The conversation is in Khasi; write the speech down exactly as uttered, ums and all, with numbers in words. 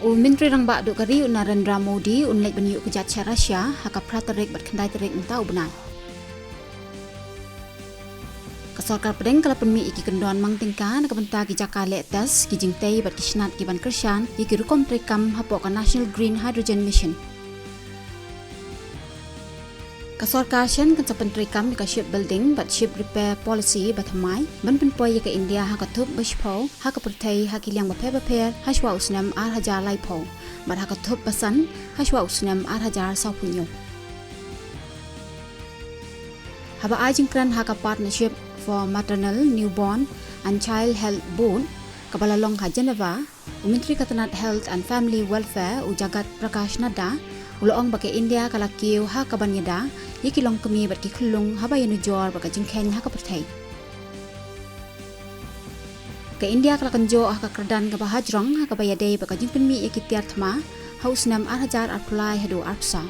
U Myntri Rangbah duh ka ri u Narendra Modi un leit ban ïuh kjat sha Russia ha ka phra tarik bad khyndai tarik mynta u bnai. Ka sorkar pdeng ka la pynmih ïa ki kyndon mang tyngka na ka bynta ki jaka leh test, ki jingtei bad ki snat ki ban kyrshan ïa ki rukom treikam hapoh ka National Green Hydrogen Mission. Ka sorkar shen kan sa pyntreikam ïa ka Shipbuilding bad Ship Repair Policy ba thymmai ban pynpoi ïa ka India ha ka thup ba shiphew ha ka pyrthei ha ki liang bapher bapher hashwa u snem ar hajar laiphew bad ha ka thup ba san hashwa u snem ar hajar sawphew hynñiew. Haba ai jingkren ha ka Partnership for Maternal, Newborn and Child Health Board kaba la long ha Geneva, u Myntri ka tnad Health and Family Welfare u Jagat Prakash Nadda u la ong ba ka India ka la kiew ha ka ban ïada ïa ki longkmie bad ki khyllung haba ïanujor bad ka jingkheiñ ha ka pyrthei. Ka India ka la kynjoh ha ka kyrdan kaba hajrong ha kaba ïadei bad ka jingpynmih ïa ki tiar thma ha u snem ar hajar arphew lai haduh arphew saw.